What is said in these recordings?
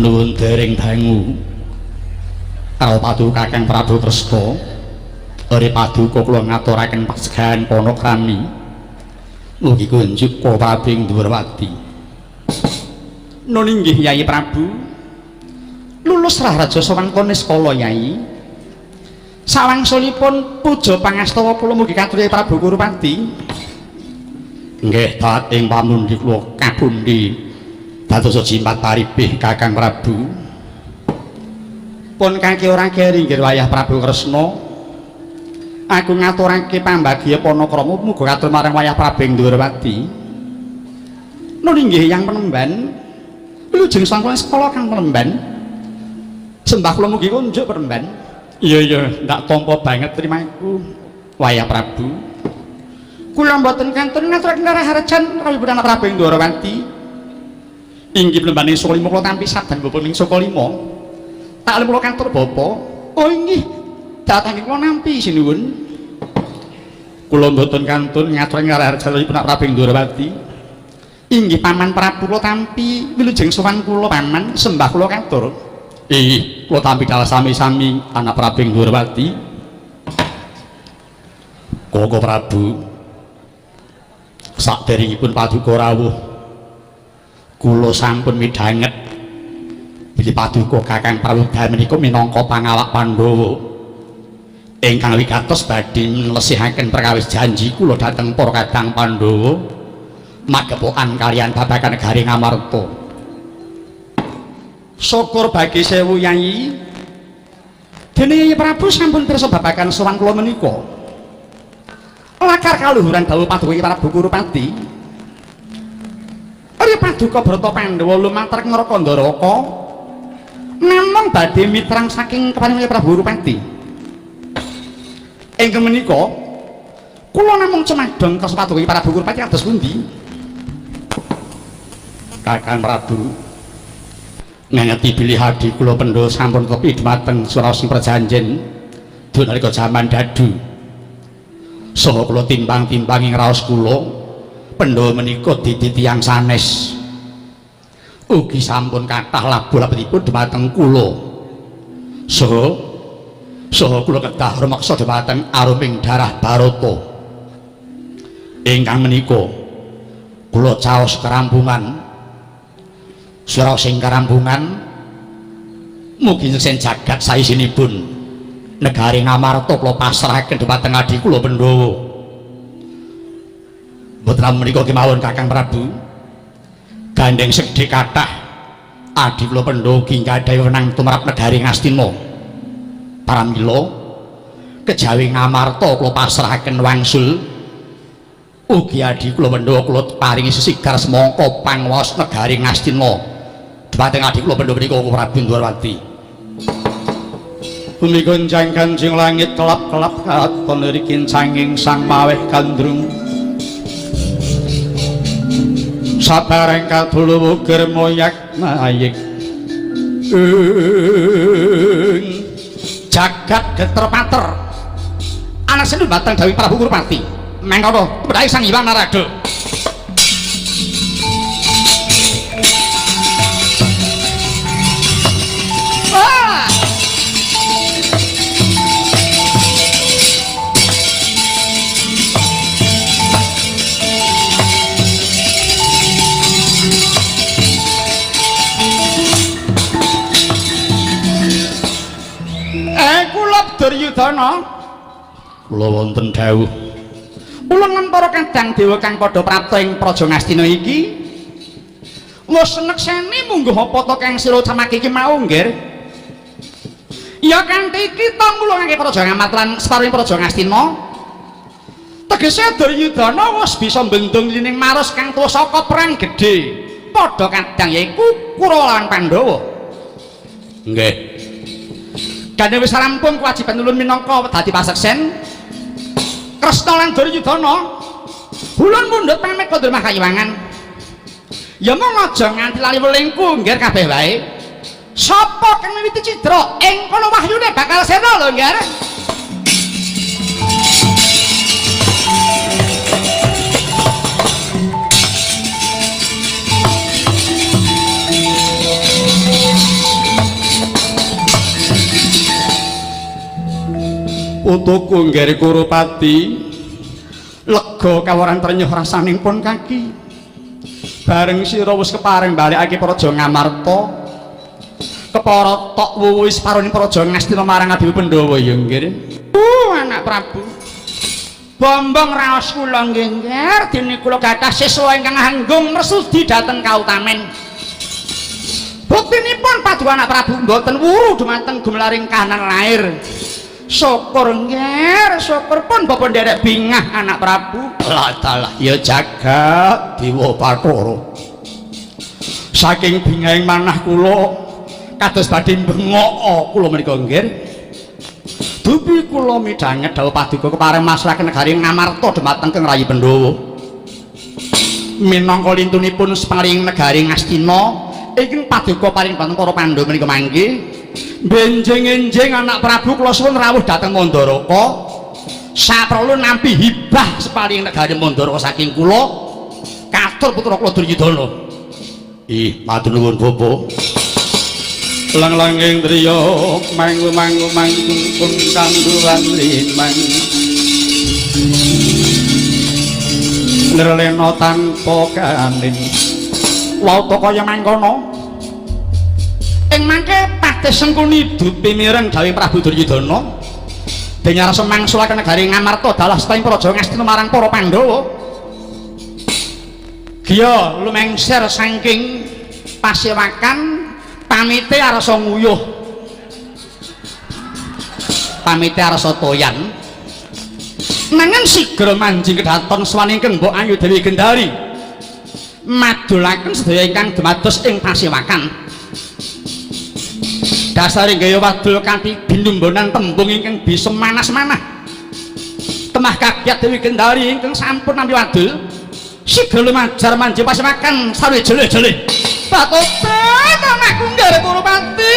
Nuwun dereng dangu. Karo paduka Kakang Prabu Kresna. Ore paduka kula ngaturaken pasegahan panakrami. Mugi kunjuk kula Prabu ing Dwarawati. Nun inggih Yai Prabu. Lulus Raja Sawangka niskala Yai. Sawangsulipun puja pangastawa kula mugi katur Prabu Kurupati. Nggih, taat ing pamundi kula kapundi. Dados jimat paripih Kakang Prabu. Pun kaki ora keri nggih wayah Prabu Kresna. Aku ngaturake pambagya panakrama muga katur marang wayah Prabu ing Dwarawati. Nun inggih Yang Penemban. Wilujeng sangkala sekolah Kang Penemban. Sembah kula mugi kunjuk Penemban. Iya iya, ndak tampa banget trimaku wayah Prabu. Kula mboten kantun ngaturaken raharjan rawuhipun anak Prabu ing Dwarawati. Inggih Penemban ing Suka 5 kula tampi saben bapa ing Suka 5. Tak kula kantor bapa. Oh inggih, datangi kula nampi sinuwun. Kula mboten kantun ngaturaken raharjanipun anak Prabu ing Dwarawati. Inggih Paman Prabu kula tampi wilujeng sowan kula Paman, sembah kula katur. Inggih, kula tampi dalah sami-sami anak Prabu ing Dwarawati. Koko Prabu, saderengipun paduka rawuh kula sampun midhanget bilih paduka Kakang Prabu menika minangka pangawak Pandhawa ingkang wigatos badhe nlesihaken perkawis janji kula dhateng para kadang Pandhawa magepokan kaliyan babagan negari Ngamarta. Syukur bagi sewu Yai. Dene Yai Prabu sampun pirsa babagan sowan kula menika. Lakar kaluhuran dawuh paduka Prabu Kurupati. Arya paduka Brata Pandhawa lumantar neraka Ndaraka namung badhe mitrang saking keparing Prabu Kurupati. Ingkang menika kula namung cemadong kersa paduka Prabu Kurupati kados pundi? Kakang Prabu ngangeti bilih adi kula Pandhawa sampun tepi dhumateng suraosing perjanjen nalika jaman dadu. Saha kula timbang-timbang ing raos kula Pandhawa menika dadi tiyang sanes. Ugi sampun kathah labuh-labetipun dhumateng kula. Saha saha kula kedah rumeksa dhumateng aruming darah Barata. Ingkang menika kula caos kerampungan. Suraosing karampungan mugi nyeksen jagat saisinipun negari Ngamarta kula pasrahaken dhumateng adi kula Pandhawa. Mboten namung menika kemawon Kakang Prabu. Gandeng sedhik kathah adi kula Pandhawa ugi gadhahi wenang tumrap negari Ngastina. Pramila kejawi Ngamarta kula pasrahaken wangsul ugi adi kula Pandhawa kula paringi sesigar semangka pangwaos negari Ngastina. Dhumateng adi kula Pandhawa menika Prabu Ndwarawati. Bumi goncang kancing langit kelap-kelap katon rikincanging sang maweh gandrung. Sabareng kadulu uger moyak mayik. Jagat geter pater. Anak sendu batang Dewi Prabu Kurupati. Mengkono tumrap Sang Hyang Narada. Kula Duryudana. Kula wonten dawuh. Ulun lan para kadang dewa kang padha prapta ing Praja Ngastina iki wis nekseni mungguh apa to kang sira camake iki mau, Nggir? Ya kanthi kita ngulungake Praja Ngamarta lan separuh Praja Ngastina. Tegese Duryudana wis bisa bendung lining maros kang tuwa saka perang gedhe. Padha kadang yaiku Kurawa lawan Pandhawa. Nggih. Gandeng wis rampung kewajiban ulun minangka dadi paseksen Kresna lan Duryudana. Ulun mundhut pamit kondur makayiwangan. Ya mung aja nganti lali welingku nggir kabeh wae. Sapa kang miwiti cidra ing kono wahyune bakal sirna lho nggir. Putuku nggih Kurupati lega kawaran trenyuh rasaning pun kaki. Bareng sira wis kepareng balekake Praja Ngamarta. Kepara tok wuwis paroning Praja Ngastina marang Adiwu Pandhawa ya nggih. Anak Prabu. Bombong raos kula nggih nggih dene kula gadah siswa ingkang hanggung mersudi dhateng kautamen. Buktinipun paduka anak Prabu mboten wuru dumateng gumlaring kahanan lair. Syukur nggih, syukur pun bapak nderek bingah anak Prabu. Lah dalah ya jagat dewa Bathara. Saking bingahing manah kula kados badhe bengok kula menika nggih. Dupi kula midhanget dawuh paduka kepareng masrahaken negari Ngamarta dumateng Kang Rayi Pandhawa. Minangka lintunipun separing negari Ngastina ingkang paduka paring banten para Pandhawa menika mangke. Benjing-enjing anak Prabu kula suwun rawuh dhateng Mandaraka. Saprelu nampi hibah separing negari Mandaraka saking kula katur putra kula Duryudana. Ih, matur nuwun Bapak. Lang-langing driya mangu-mangu mangkung kangguan limang. Nirlena tanpa kanin. Wauta kaya mangkono. Ing mangke patih Sengkuni dupi mireng dawuh Prabu Duryudana. Dene arsa mangsulaken negari Ngamarta dalah sepaing Praja Ngastina marang para Pandhawa. Giya lumengser saking pasewakan pamite arsa nguyuh. Pamite arsa toyan. Nanging sigra manjing kedhaton swan ingkang Mbok Ayu Dewi Gendari. Madulaken sedaya ingkang dumados ing pasewakan. Dasare gaya wadul kanthi binumbonan tembung ingkang bisa manas-manah. Temah kagiat Dewi Gendari ingkang sampun nampi wadul, sigra lumajar manjing pasewakan sarwe jeleh-jeleh. Batobat anakku nggih Kurupati.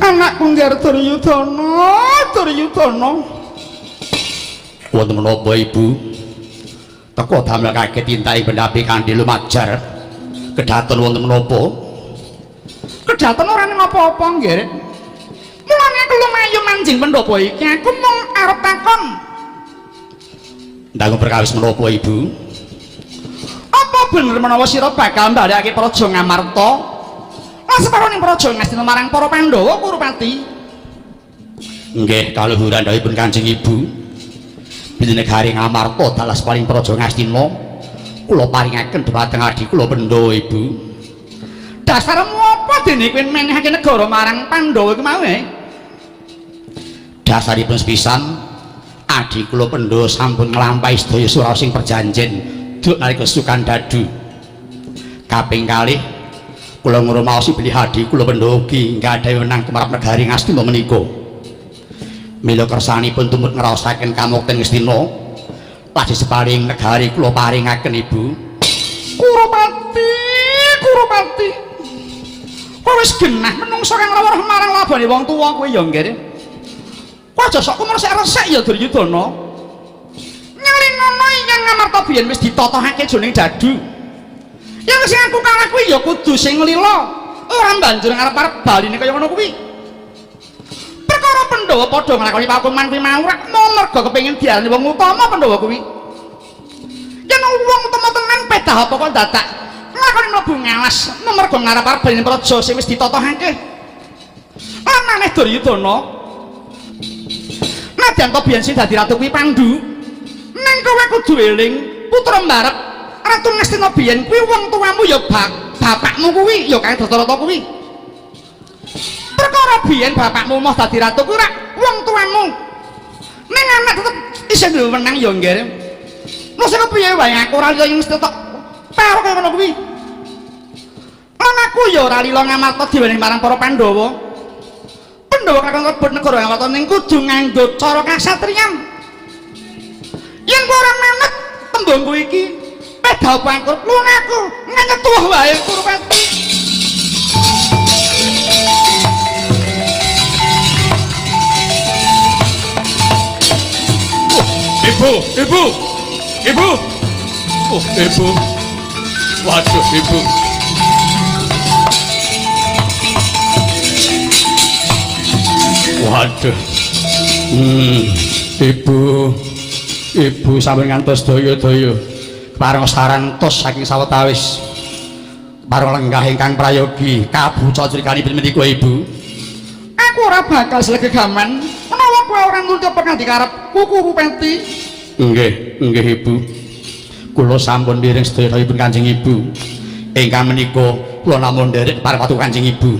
Anakku nggih Duryudana, Duryudana. Wonten menapa Ibu? Teko damel kaget tintai bendapi kanthi lumajar. Kedaton wonten menapa? Kedaton ora ning apa-apa nggih. Mulane aku lumayu manjing pendhapa iki, aku mung arep takon. Ndang perkawis menapa Ibu? Apa bener menawa sira bakal mbalekake Praja Ngamarta? Lan separoning Praja Ngastina marang para Pandhawa Kurupati? Nggih, kaluhuran dawuhipun Kanjeng Ibu. Bilih negari Ngamarta dalah separing Praja Ngastina, kula paringaken dhumateng adhi kula Pandhawa Ibu. Dasarmu apa dene kowe menehake negara marang Pandhawa iku mau? Dasaripun sepisan adhi kula Pandhawa sampun nglampahi sedaya suraosing perjanjen duk nalika Sukandadu. Kaping kalih kula ngrumaosi bilih adhi kula Pandhawa ugi nggadhahi wenang tumrap negari Ngastina menika. Mila kersanipun tumut ngraosaken kamukten Ngastina lajeng separing negari kula paringaken Ibu. Kurupati, Kurupati. Kowe wis genah menungsa kang rawuh marang labane wong tuwa kowe ya nggih. Kowe aja sok kumresek-resek ya Duryudana. Nyalinono yen Ngamarta biyen wis ditotohake jroning dadu. Yen sing aku kalah kuwi ya kudu sing lila, ora banjur ngarep-arep baline kaya ngono kuwi. Perkara Pandhawa padha nglakoni paukuman kuwi mau rak mung merga kepengin diarani wong utama Pandhawa kuwi. Yen wong utama tenan pedah apa kok dadak nglakoni mlebu ngalas merga ngarep-arep baline praja sing wis ditotohake. Lan maneh Duryudana, nadyan to biyen sing dadi ratu kuwi Pandu, ning kowe kudu eling putra mbarep Ratu Ngastina biyen kuwi wong tuamu ya bapakmu kuwi ya kang Dasarata kuwi. Perkara biyen bapakmu moh dadi ratu kuwi rak wong tuamu. Ning anak tetep isih duwe wenang ya nggih. Mosok kepiye wae aku ora lila ing mesti tok parok kaya ngono kuwi. Lan aku ya ora lila Ngamarta diwenehi marang para Pandhawa. Pandhawa kakon rebut negara Ngamarta ning kudu nganggo cara kasatriyan. Yen kowe ora manut tembungku iki, pedah pangkur luwung aku nganyetuh wae Kurupati. Ibu, ibu. Ibu. Oh, ibu. Waduh, ibu. Waduh. Ibu. Ibu sampun ngantos daya-daya. Kepareng sarantos saking sawetawis. Kepareng lenggah ingkang prayogi kabuca crikanipun menika ibu. Aku ora bakal selegegaman menawa kowe ora nuntut pangandikarepku Kurupati. Nggih, nggih ibu. Kula sampun miring sedaya dawuhipun Kanjeng Ibu. Ingkang menika kula namung nderek pareng watu Kanjeng Ibu.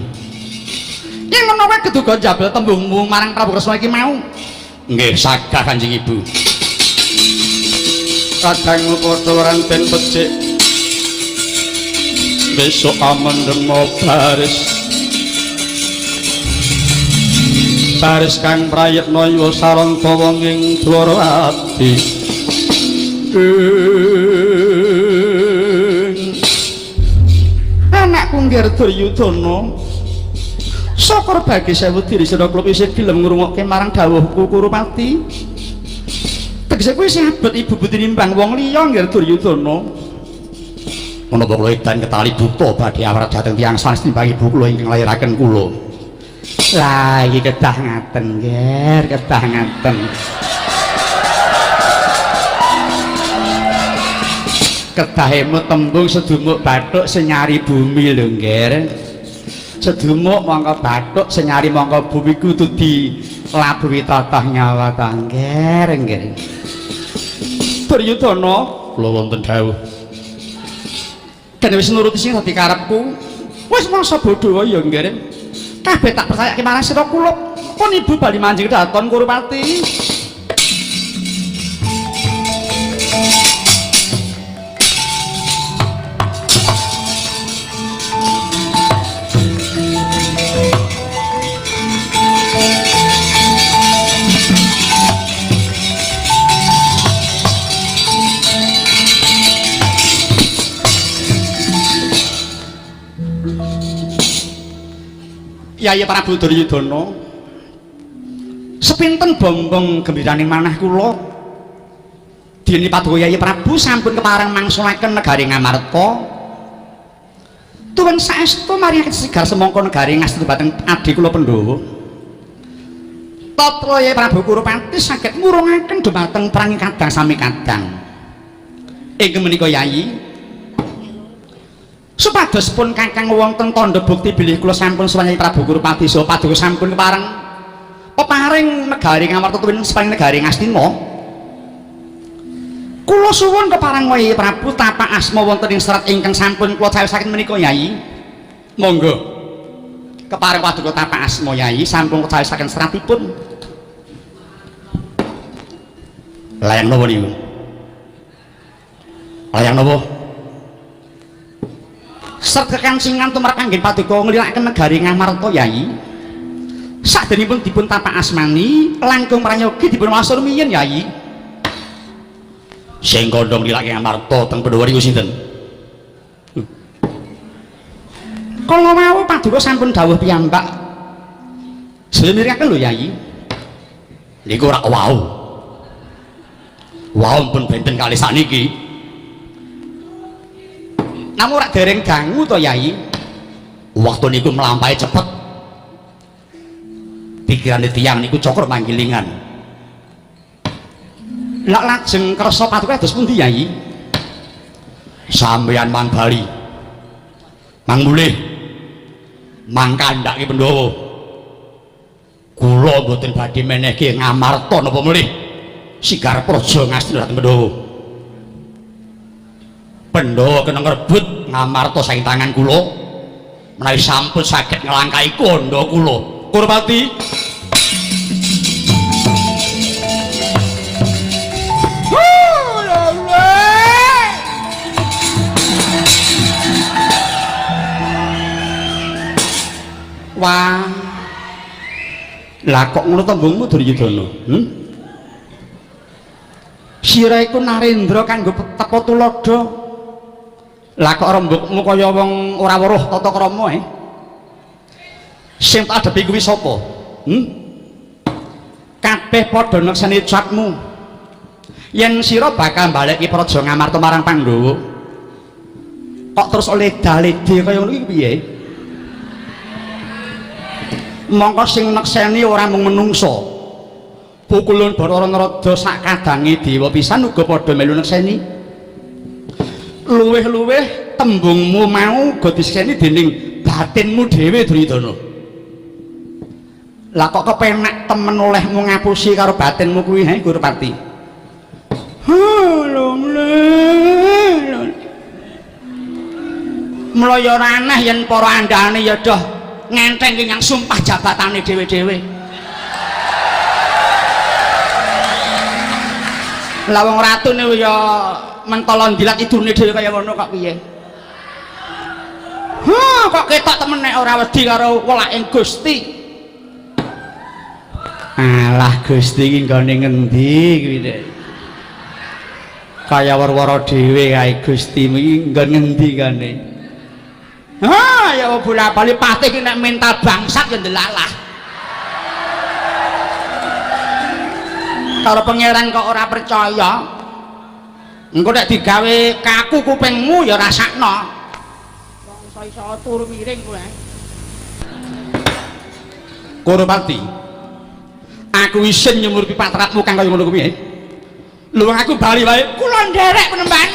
Yen menawa keduga njabel tembungmu marang Prabu Kresna iki mau. Nggih, sagah Kanjeng Ibu. Kadang padha ranten becik. Besok amendemo baris. Baris kang prayitna ya saranta wong ing Dwarawati. Anakku Ngger Duryudana. Syukur bagi sewu diri sira kula isih gelem ngrungokke marang dawuhku Kurupati. Tegese kuwi isih abet ibu tinimbang wong liya Ngger Duryudana. Menapa kula edan ketali buta badhe awrat dhateng tiyang sanes timbang ibu kula ingkang lairaken kula. Lah iki kedah ngaten, Nger, kedah ngaten. Kedah emut tembung sedumuk bathuk senyari bumi lho, Nger. Sedumuk mongko bathuk senyari mongko bumi kudu dilabuhi tatah nyawa ta, Nger, Nger. Duryudana, kula wonten dawuh. Dene wis nuruti sing dadi karepku. Wis mangsa bodho wae ya, Nger. Kabeh tak percayake marang sira kulup. Pun ibu bali manjing daton Kurupati. Yai Prabu Duryudana, sepinten bombong gembiraning manah kula dene paduka Yai Prabu sampun kepareng mangsulaken negari Ngamarta. Tuwin saestu maringaken sigar semangka negari Ngastina dhumateng adhi kula Pandhawa. Tatra Yai Prabu Kurupati saged ngurungaken dhumateng perang kadang sami kadang. Inggih menika Yai, supados pun kakang wonten tandha bukti bilih kula sampun sowan Yai Prabu Kurupati saha paduka sampun kepareng peparing negari Ngamarta tuwin saking negari Ngastina. Kula suwun kepareng Yai Prabu tapak asma wonten ing serat ingkang sampun kula cawisaken menika Yai. Monggo. Kepareng paduka tapak asma Yai sampun kula cawisaken seratipun. Layang napa niku? Layang napa? Serat kekancingan tumrap anggen paduka nglirakaken negari Ngamarta Yai. Saderengipun dipun tapak asmani langkung prayogi dipun waos rumiyin Yai. Sing kandha nglirake Ngamarta teng Pandhawa niku sinten? Kala wau paduka sampun dawuh piyambak. Sedaya mirikaken lho Yai. Niku ora wau. Wau pun benten kalih sakniki. Namung ora dereng dangu to Yai. Waktu niku mlampahe cepet. Pikirane tiyang niku cokro manggilingan. Lak lajeng kersa paduka dados pundi Yai? Sampeyan mang bali. Mang mulih. Mang kandhake Pandhawa. Kula mboten badhe menehke Ngamarta napa mulih. Sigar praja Ngastina dhateng Pandhawa. Pandhawa kena ngrebut Ngamarta saking tangan kula. Menawi sampun saged nglangkahi kandha kula. Kurupati. Wah. Lah kok ngono tembungmu Duryudana? Sira iku Narendra kanggo tepa tuladha. Lah kok rembugmu kaya wong ora weruh tata krama eh? Sing tak adepi kuwi sapa? Kabeh padha nekseni ucapmu. Yen sira bakal baleki Praja Ngamarta marang Pandhawa, kok terus oleh dalede kaya ngono iki piye? Mongko sing nekseni ora mung menungsa. Pukulun Bathara Narada sak kadange dewa pisan uga padha melu nekseni. Luwih-luwih tembungmu mau uga disekseni dening batinmu dhewe Duryudana. Lah kok kepenak temen olehmu ngapusi karo batinmu kuwi he Kurupati? Mula ya ora aneh yen para andane ya doh ngenteng yang sumpah jabatane dhewe-dhewe. Lah wong ratu niku ya mentolo ndilat idune dhewe kaya ngono kok piye? Huh, kok ketok temen nek ora wedi karo welaking Gusti. Alah Gusti iki nggone ngendi kuwi Dek? Kaya werwara dhewe kae Gusti iki nggon ngendi gane? Ha ya bola-bali patih iki nek mental bangsat ya ndelalah. Kalau pangeran kok ora percaya, engko nek digawe kaku kupingmu ya rasakno. Wong iso-iso turu miring kowe. Kurupati, aku isin nyumurpi patratmu kang kaya ngono kuwi. Lho aku bali wae, kula nderek penemban.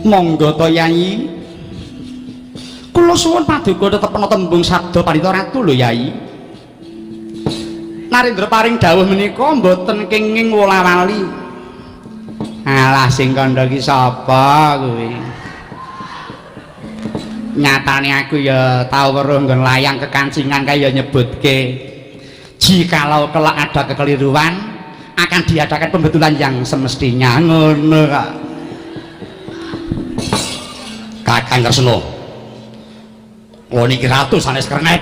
Monggo to Yai. Kula suwun paduka tetepna tembung sabda pandhita ratu lho Yai. Narendra paring dawuh menika mboten kenging wola-wali. Alah sing kandha ki sapa kuwi? Nyatane aku ya tau weruh nggon layang kekancingan kaya nyebutke jikalau kelak ada kekeliruan akan diadakan pembetulan yang semestinya ngono kok. Kakang Kresna, kula niki ratu sanes kernet.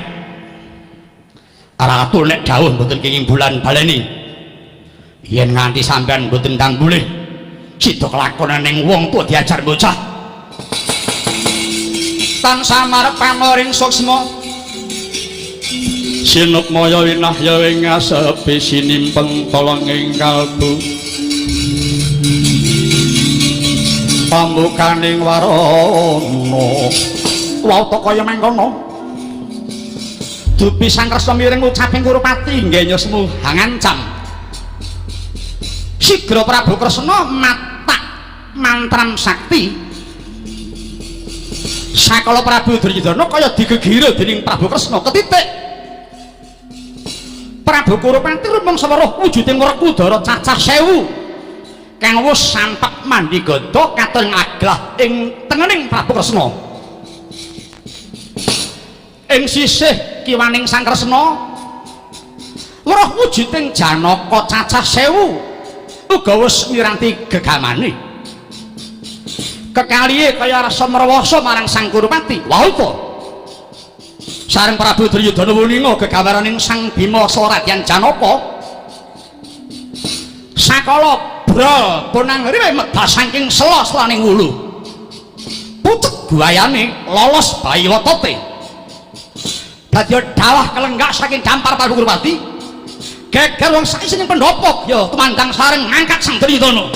Ratu nek dawuh mboten kenging bulan baleni. Yen nganti sampean mboten ndang mulih, sida kelakonan ning wong tuwa diajar bocah. Tansah marep pamoring suksma. Sinukmaya winahya ing asepi sinimpen tolong ing kalbu. Pambukaning warana wauta kaya mangkono. Dupi Sang Kresna miring ucaping Kurupati nggih nyesmu hangancam. Sigra Prabu Kresna matak mantram sakti. Sakala Prabu Duryudana kaya digegira dening Prabu Kresna ketitik. Prabu Kurupati rumangsa weruh wujuding Werkudara cacah 1000. Kang wis sampek mandi ganda katon ngaglah ing tengening Prabu Kresna. Ing sisih kiwaning Sang Kresna weruh wujuding Janaka cacah 1000 uga wis miranti gegamane. Kekalihe kaya rasa merwasa marang Sang Kurupati. Wauta sareng Prabu Duryudana wuninga gegamaraning Sang Bima Saradyan Janaka. Sakala brol bonang riwe medal saking sela-selaning wulu. Pucet guayane lolos bayi otote. Dadi dawah kelenggak saking dampar Prabu Kurupati. Geger wong saisine pendopo ya tumandang sareng ngangkat Sang Duryudana.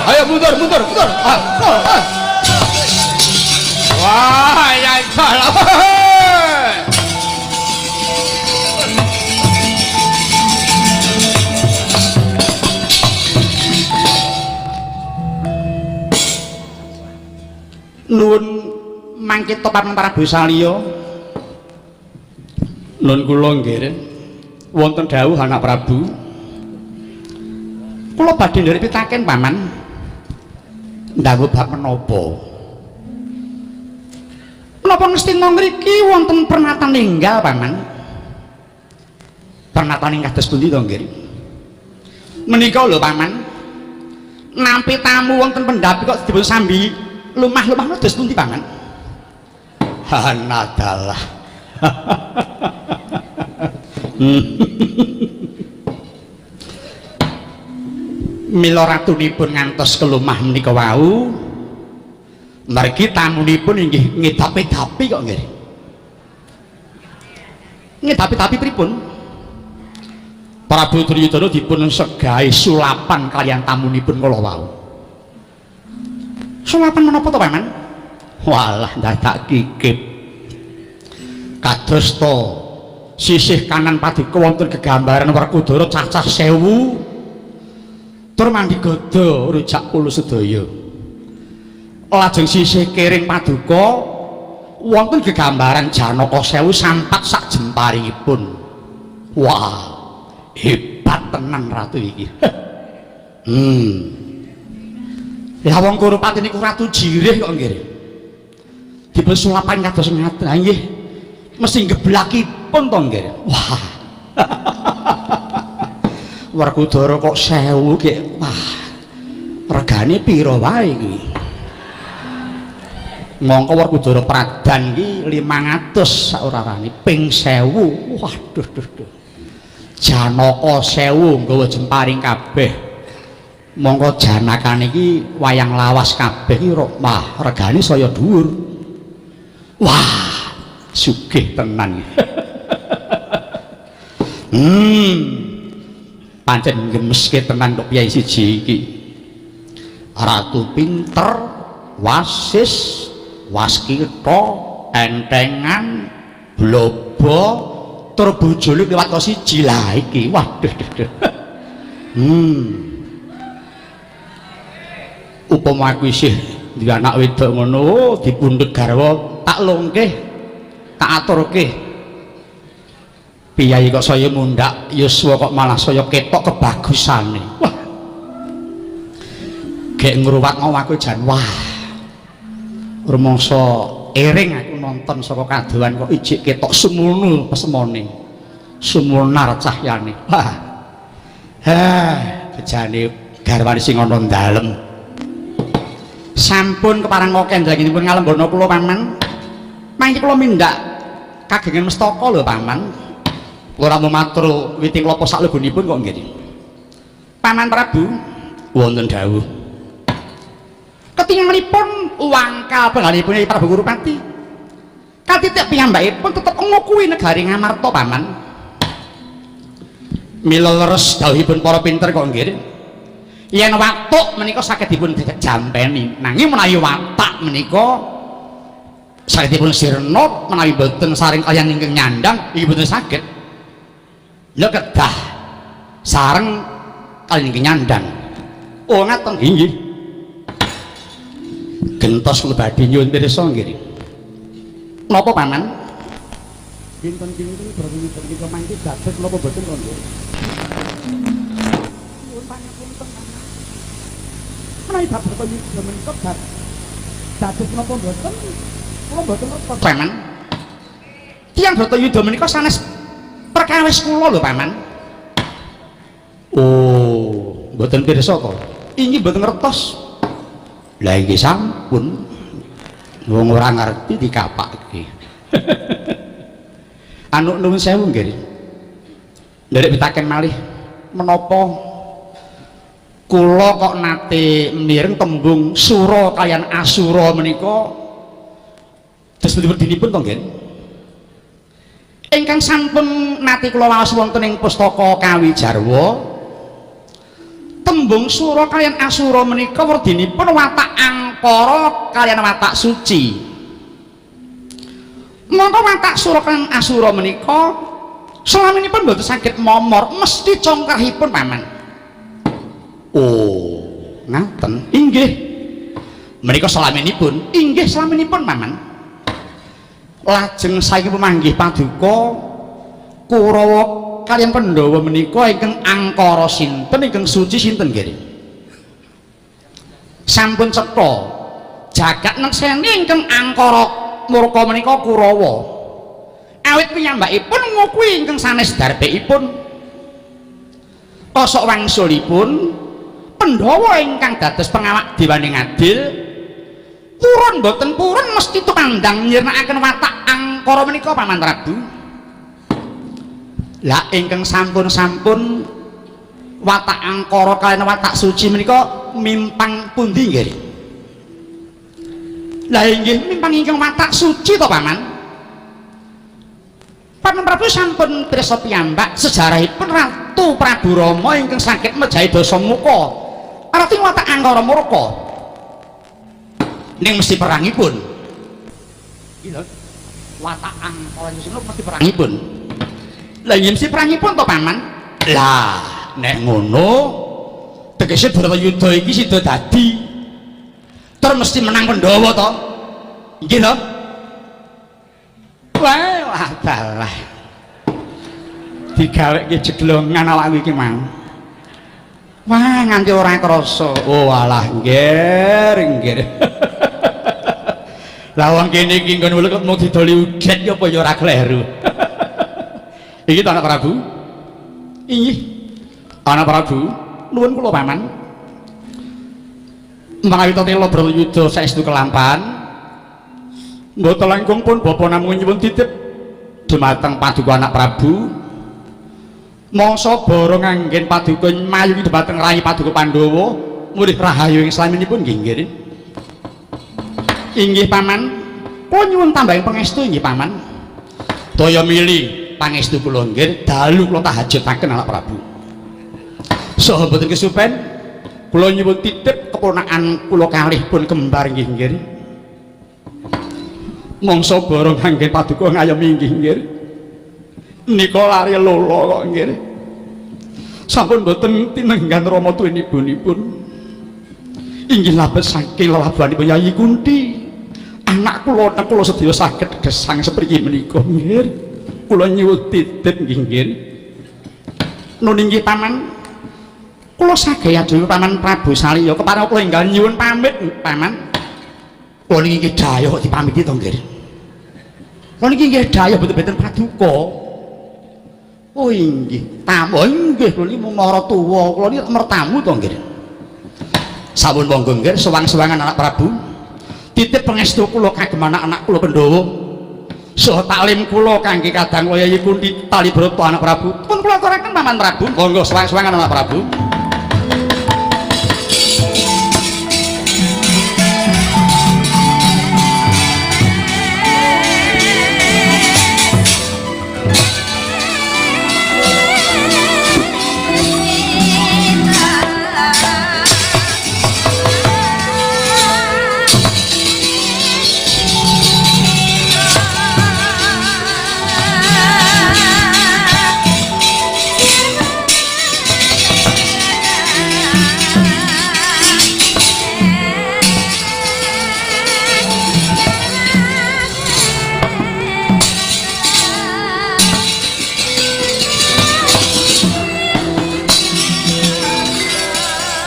Ayo mundur mundur mundur. Wah, ya salah. Mangke to Paman Prabu Salya. Nun kula nggih. Wonten dawuh anak Prabu. Kula badhe nderek pitaken Paman. Ndawuh bab menapa? Menapa Ngastina ngriki wonten pernatan enggal Paman? Pernatan ing kados pundi to nggih? Menika lho Paman. Nampi tamu wonten pendhapi kok dipun sambi lumah-lumah kados pundi Paman? Hanadalah. Mila ratunipun ngantos kelumah menika wau mergi tamunipun inggih ngedapi-dapi kok nggih. Ngedapi-dapi pripun? Prabu Duryudana dipun segahi sulapan kaliyan tamunipun kala wau. Sulapan menapa to Paman? Walah dadak kikip. Kados to sisih kanan paduka wonten gegambaran Werkudara cacah 1000 tur manggi gada rujak pulu sedaya. Lajeng sisih kiring paduka wonten gegambaran Janaka 1000 sampat sak jemparingipun. Wah, hebat tenan ratu iki. Lah wong Kurupati niku ratu jirih kok nggih. Dipun sulapan kados ngaten. Ha nggih. Mesti geblakipun to nggih. Wah. Werkudara kok 1000 gek. Wah. Regane pira wae iki? Mongko Werkudara Pradan iki 500 saurarane ping 1000. Waduh duh duh. Janaka 1000 nggawa jemparing kabeh. Mongko janakane iki wayang lawas kabeh iki wah regane saya dhuwur. Wah, sugih tenan. Pancen gemeske tenan kok piyai siji iki. Ratu pinter, wasis, waskita, entengan, blobo, tur bojone liwat kok siji lah iki. Waduh duh duh. Upama aku isih duwe anak wedok ngono dipundhut garwa tak longkeh, tak aturke. Piyayi kok saya mundhak yuswa kok malah saya ketok kebagusane. Wah. Gek ngruwat aku jan wah. Rumangsa ering aku nonton saka kadohan kok ijik ketok sumunu pesemone. Sumunar cahyane. Wah. Heh, bejane garwane sing ana dalem. Sampun kepareng kendranginipun ngalembana kula Paman. Mangke kula mindak kagengan mestaka lho Paman. Kula namung matur witing klapa saklegonipun kok nggih. Paman Prabu wonten dawuh. Ketingalipun wangkal penggalipun Prabu Kurupati. Katitik piyambakipun tetep ngukuhi negari Ngamarta Paman. Mila leres dawuhipun para pinter kok nggih. Yen watuk menika saged dipun jampeni, nanging menawi watak menika saged dipun sirna menawi boten saring kaliyan ingkang nyandang iki boten saged. Ya kedah sareng kaliyan ingkang nyandang. Oh ngaten inggih. Gentos kula badhe nyuwun pirsa nggih. Napa Paman? Kinten-kinten Bratayuda menika mangke dados napa boten kok nggih? Nyuwun pangapunten Paman. Menawi bab Bratayuda menika dados napa boten? Kula boten ngertos Paman. Tiyang Bratayuda menika sanes perkawis kula lho Paman. Oh, mboten pirsa to? Inggih mboten ngertos. Lah inggih sampun. Wong ora ngerti dikapake. Anu nuwun sewu nggih. Nderek pitaken malih menapa kula kok nate mireng tembung sura kaliyan asura menika dos pundi-pundinipun to nggih? Ingkang sampun nate kula waos wonten ing pustaka Kawi Jarwa, tembung sura kaliyan asura menika werdinipun watak angkara kaliyan watak suci. Mongko watak sura kaliyan asura menika selaminipun mboten saged momor, mesti congkrahipun Paman. Oh, ngaten. Inggih. Menika selaminipun, inggih selaminipun Paman. Lajeng saiki pemanggih paduka Kurawa kaliyan Pandhawa menika ingkang angkara sinten, ingkang suci sinten nggih? Sampun cetha jagat nekseni ingkang angkara murka menika Kurawa. Awit piyambakipun ngukui ingkang sanes darbekipun. Kosok wangsulipun Pandhawa ingkang dados pengawak dewaning adil purun boten purun mesti tumandang nyirnakaken watak angkara menika Paman Prabu. Lah ingkang sampun-sampun watak angkara kaliyan watak suci menika mimpang pundi nggih? Lah inggih mimpang ingkang watak suci to Paman. Paman Prabu sampun pirsa piyambak sejarahipun Ratu Prabu Rama ingkang saged mejahi Dasamuka. Arti watak angkara murka. Ning mesti perangipun. Iki lho, watak angkara sing mesti perangipun. Lah yen mesti perangipun to Paman? Lah nek ngono tegese Bharatayuda iki sida dadi tur mesti menang Pandhawa to. Nggih to? Wah, dalah. Digaweke jeglongan awakku iki mang. Wah, nganti ora krasa. Oh, alah, nggih, nggih. Lah wong kene iki nggon wulu mung didoli udet ya apa ya ora kleru. Iki to Anak Prabu? Inggih. Anak Prabu, nuwun kula Paman. Menawi tela Bharatayuda saestu kelampahan, mboten langkung pun bapa namung nyuwun titip dumateng paduka Anak Prabu. Mangsa bara nganggen paduka mayungi dumateng rayi paduka Pandhawa murih rahayu ing slaminipun nggih nggih. Inggih Paman, kula nyuwun tambahin pangestu inggih Paman. Daya mili pangestu kula nggih dalu kula tahajutaken Anak Prabu. Saha mboten kesupen kula nyuwun titip keponakan kula kalih pun kembar nggih nggih. Mangsa bara nganggen paduka ngayomi nggih nggih. Nika lari lolo kok nggih. Sampun mboten tinenggan rama tuwinipun. Inggih labet saking lelabuhanipun Yayi Kunti. Anak kula nek kula sedaya saged gesang sepriki menika nggih. Kula nyuwun titip nggih nggih. Nun inggih Paman. Kula saged ajuwi Paman Prabu Salya kepareng kula enggal nyuwun pamit Paman. Kula niki nggih dayuh kok dipamiti to nggih. Kula niki nggih dayuh mboten-mboten paduka. Oh inggih, tamu inggih kula niki mara tuwa, kula niki mertamu to nggih. Sampun monggo nggih sewang-sewangan Anak Prabu. Titip pangestu kula kagem anak-anak kula Pandhawa. Saha taklim kula kangge kadang kula Yayi Kunti tali brata Anak Prabu. Pun kula aturaken Paman Prabu. Monggo sewang-sewangan Anak Prabu.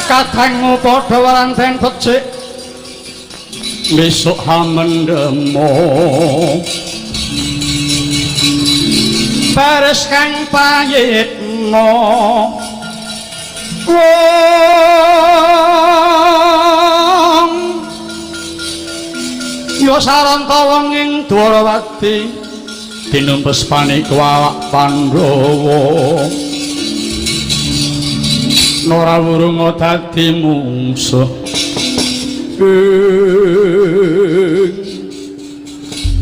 Kadangmu padha waranten becik besok hamendemo baris kang payitna wong ya saranta wong ing Dwarawati tinumpes panik awak Pandhawa ora wurung dadi mungsuh.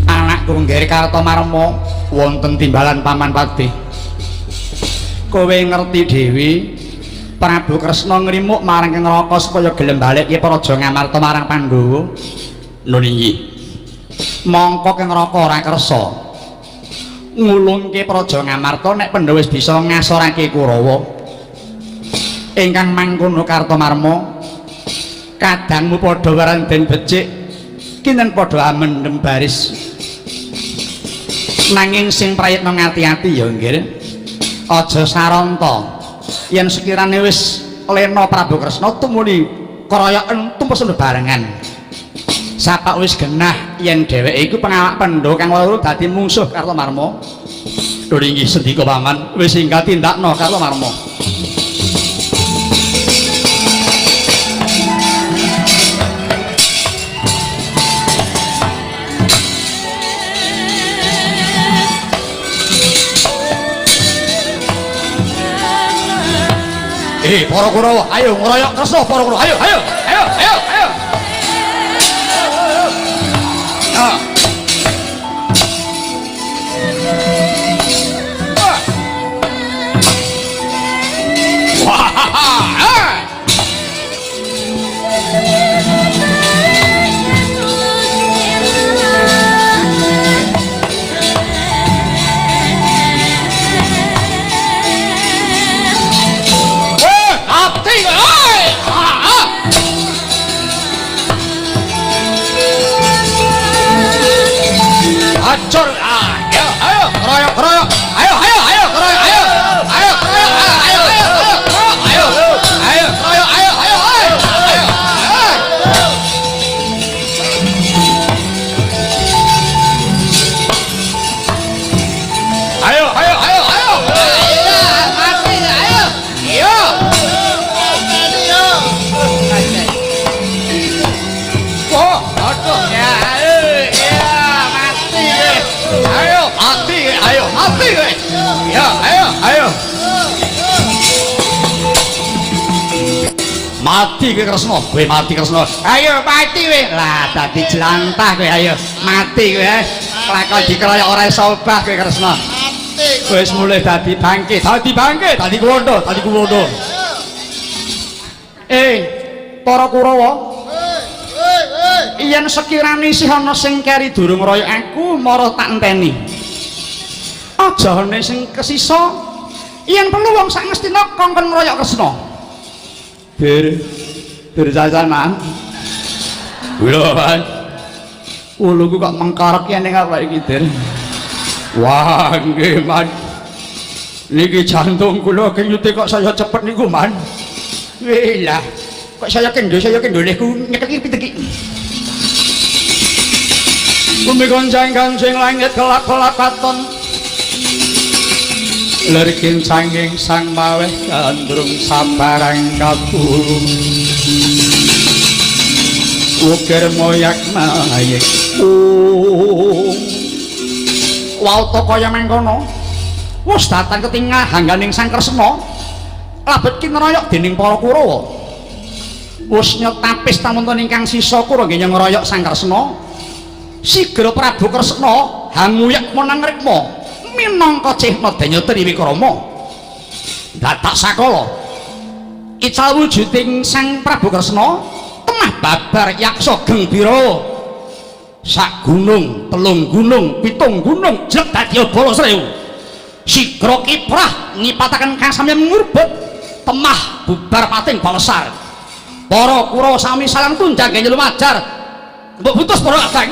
Anakku nggih Kartomarma wonten timbalan Paman Patih. Kowe ngerti dhewe Prabu Kresna ngrimuk marang Neraka supaya gelem balik ke Praja Ngamarta marang Pandhawa. Lho inggih. Mongko ke neraka ora kersa ngulungke Praja Ngamarta nek Pandhawa wis bisa ngasorake Kurawa. Ingkang mangkono Kartomarma, kadangmu padha waranden becik, kinten padha amendhem baris. Nanging sing prayitna ngati-ati ya nggih. Aja saranta. Yen sekirane wis lena Prabu Kresna tumuli keroyoken tumpes bebarengan. Sapak wis genah yen dheweke iku pengawak Pandhawa kang loro dadi mungsuh Kartomarma. Lho inggih sendika paman, wis enggal tindakno Kartomarma. Para Kurawa, ayo ngeroyok Kresna para Kurawa. Ayo, ayo, ayo, ayo, ayo. Ah. Wah. Ah. Acor, ayo, ayo, keroyok, keroyok, ayo, ayo, ayo, keroyok, ayo, ayo, keroyok, ayo, ayo, ayo, ayo, keroyok, ayo, ayo, ayo, ayo, ayo, ayo, ayo, ayo, mati, ayo, ayo, oh, aduh, ya, ayo mati, ayo mati, ya, ayo, ayo, mati kowe Kresna, kowe mati Kresna, ayo mati kowe, lah dadi jelantah kowe, ayo mati kowe, kelakon dikeroyok ora iso obah kowe Kresna, wis mulih dadi bangke, dadi bangke, dadi kuwondo, dadi kuwondo. Para Kurawa, yen sekirane isih ana sing keri durung ngroyok aku, mara tak enteni. Aja ana sing kesisa, yen perlu wong sak ngestina kongkon ngroyok Kresna. Bir, Dursasana. Lho, Mas. Wuluku kok mengkorok yen ning apa iki, Dir? Wah, nggih, Man. Niki jantung kula kenyute kok saya cepet niku, Man. Wih lah. Kok saya kendho lehku nyekeki piteki. Bumi goncang-gancing langit kelap-kelap katon. Lir kincanging sang maweh gandrung sabarang kabur. Ukir moyak mayik. Wauta kaya mengkono. Wis datang ketinggal hangganing Sang Kresna. Labet kinroyok dening para Kurawa. Wis nyetapis tamunten ingkang sisa Kurawa nggih ngeroyok Sang Kresna. Sigra Prabu Kresna hanguyak menang rikma minangka cehna danya Triwikrama. Dadak sakala ical wujuding Sang Prabu Kresna temah babar yaksa gembira. Sak gunung, telung gunung, pitung gunung jleg dadi bala srewu. Sigra kiprah ngipataken kasamyan ngurbut temah bubar pating balesar. Para Kurawa sami salang tunjang lumajar. Mbok butus para abang.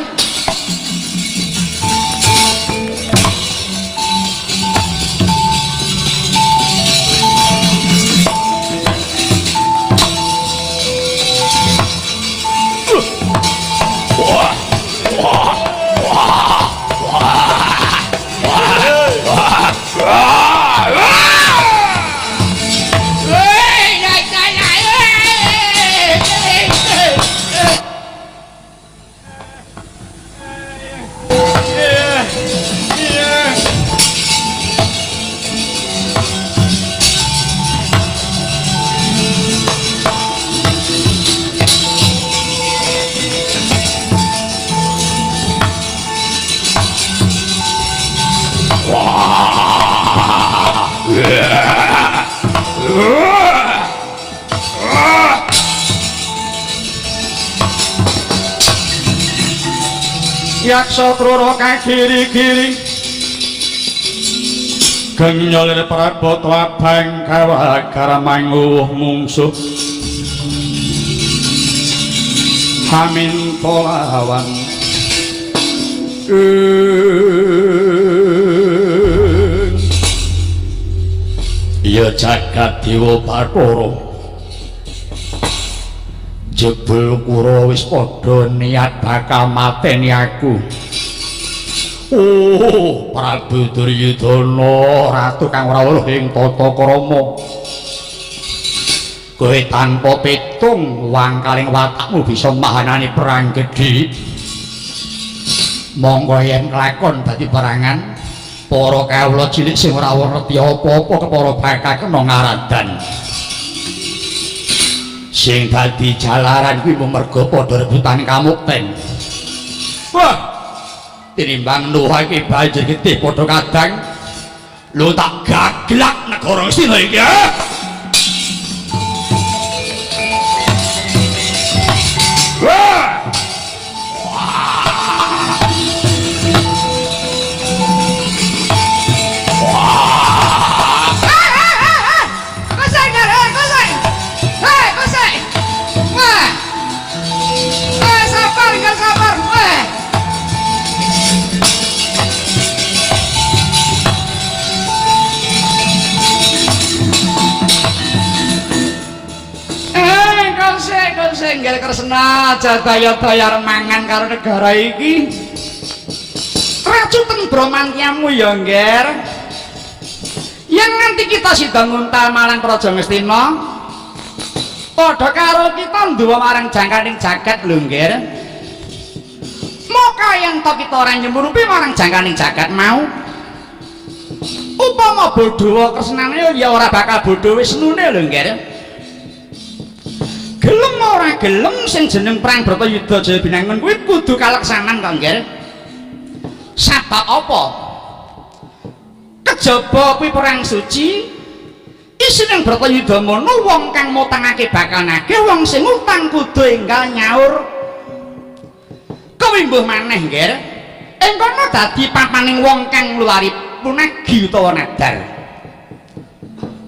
Yaksa Trura kagiri-giri genyolir prabot abang kawagar manguwuh mungsuh haminta lawan. Ya jagat Dewa Bathara. Jebul Kurawa wis padha niat bakal mateni aku. Oh, Prabu Duryudana, ratu kang ora weruh ing tata krama. Kowe tanpa pitung wangkaling watakmu bisa mahanani perang gedhe. Monggo yen kelakon dadi perangan para kawula cilik sing ora ngerti apa-apa kepara bakal kena ngaradan. Sing dadi jalaran kuwi mung merga padha rebutan kamukten. Wah, tinimbang nuhake banjir getih padha kadang lho tak gaglak negara Ngastina iki. Wah! Senggel Kresna aja daya-daya mangan karo negara iki. Racuten bromantyamu ya, Ngger. Yang nanti kita sida nguntal marang Praja Ngastina. Padha karo kita nduwa marang jangkaning jagat lho, Ngger. Moka yen to kita ora nyemurupi marang jangkaning jagat mau. Upama bodho Kresnane ya ora bakal bodho Wisnune lho, Ngger. Gelem ora gelem sing jeneng perang Bratayuda Jaya Binangun kuwi kudu kaleksanan kok, Ngger. Sabab apa? Kejaba kuwi perang suci, isine Bratayuda mono wong kang mutangake bakal nagih, wong sing utang kudu enggal nyaur. Kewimbuh maneh, Ngger. Ing kono dadi papaning wong kang ngluwari punagi utawa nadar.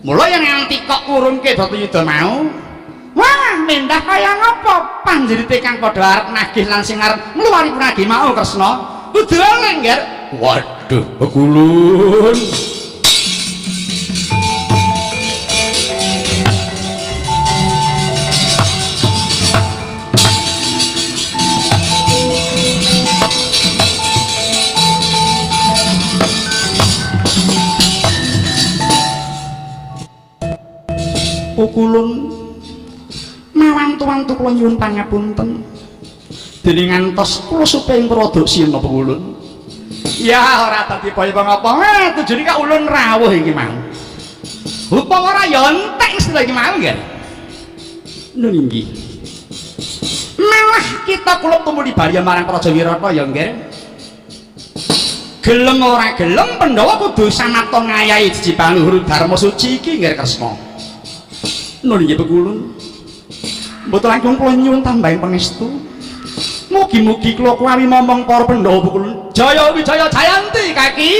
Mula yen nganti kok ngurungke Bratayuda mau, wah, mendah kaya ngapa panjerite kang padha arep nagih lan sing arep ngluwari punagi mau Kresna. Kudu oleh, Ngger. Waduh, bekulun. Pukulun mawantu-wantu kula nyuwun pangapunten. Dene ngantos kula suping Praduksina Pukulun. Ya ora dadi kaya ngapa. Tujune kak ulun rawuh iki mau. Upama ora ya entek istilah iki mau, Ngger. Lho inggih. Malah kita kula tumuli barya marang Praja Wirata ya, Ngger. Gelem ora gelem Pandhawa kudu samapta ngayahi jiji paluhur Dharma suci iki, Ngger Kresna. Nun inggih Pukulun. Mboten langkung kula nyuwun tambahing pangestu. Mugi-mugi kula kuwi momong para Pandhawa Pukulun. Jaya Wijaya Jayanti kaki.